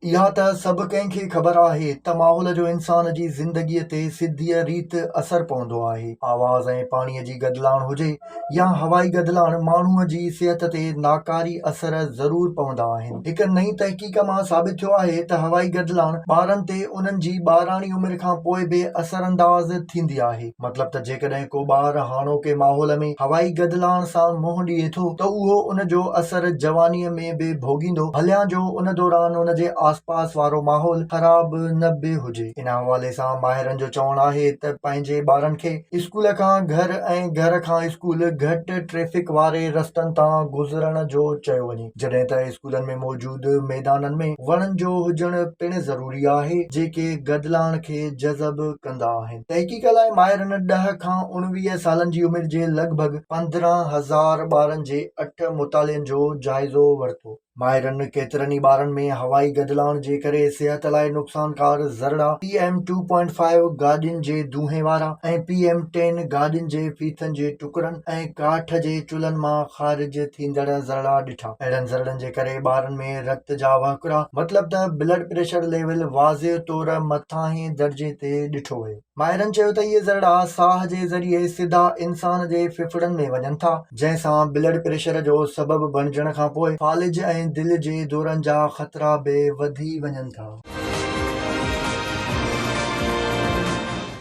اها ته سڀ ڪنهن کي خبر آهي ته ماحول جو انسان جي زندگيء تي سڌيء ريت اثر پوندو آهي. آواز ۽ پاڻيء جي گدلاڻ هجي يا هوائي گدلاڻ ماڻهوء جي صحت تي ناڪاري اثر ضرور پوندا آهن. هڪ نئين تحقيق مان ثابت ٿيو آهي ته هوائي گدلاڻ ٻارن تي انهن جي ٻاراڻي عمر کان پوء به اثرانداز ٿيندي آهي. مطلب ته جيڪڏهن ڪو ٻار هاڻوڪي ماحول ۾ هوائي گدلاڻ سان منهن ڏئي ٿو ته اهو ان جو اثر جوانيء ۾ به ڀوڳيندو ڀليان جو ان دوران ان جي آسپاس وارو ماحول خراب نه به هجي. ان حوالي سان ماهرن جو چوڻ آهي ته پنهنجي ٻارن کي اسڪول کان گهر ۽ گهر کان اسڪول گهٽ ٽريفڪ واري رستن تان گذرڻ جو چيو وڃي. جڏهن ته اسڪولن ۾ موجود ميدانن ۾ وڻن جو هجڻ پڻ ضروري آهي، جيڪي گدلاڻ کي جذب ڪندا آهن. تحقيق لاء ماهرن ڏهه کان 19 سالن جي عمر جي لڳ ڀڳ 15,000 ٻارن جي اٺ مطالعن جو جائزو ورتو. ماهرن ڪيترن ئي ٻارن ۾ هوائي گدلاڻ جي ڪري صحت لاء نقصانڪار ذرڙا P M two point five گاڏين جي دونهين وارا ۽ پي ايم ٽين گاڏين جي ڦيٿن جي ٽڪرن ۽ ڪاٺ جي چلهن مان خارج ٿيندڙ ذرڙا ڏٺا. اهڙن ذرڙن جي ڪري ٻارن ۾ رت جا وهڪرا مطلب ته بلڊ پريشر ليول واضح طور مٿاهين درجي تي ڏٺو ويو. ماهرن چيو ته اهي ذرڙا ساهه جي ذريعي سڌا انسان جي ڦڦڙن ۾ وڃن ٿا، جنهن سان بلڊ پريشر جو سبب بڻجڻ کانپوء فالج ۽ دل جي دورن جا خطرا به وڌي وڃن ٿا.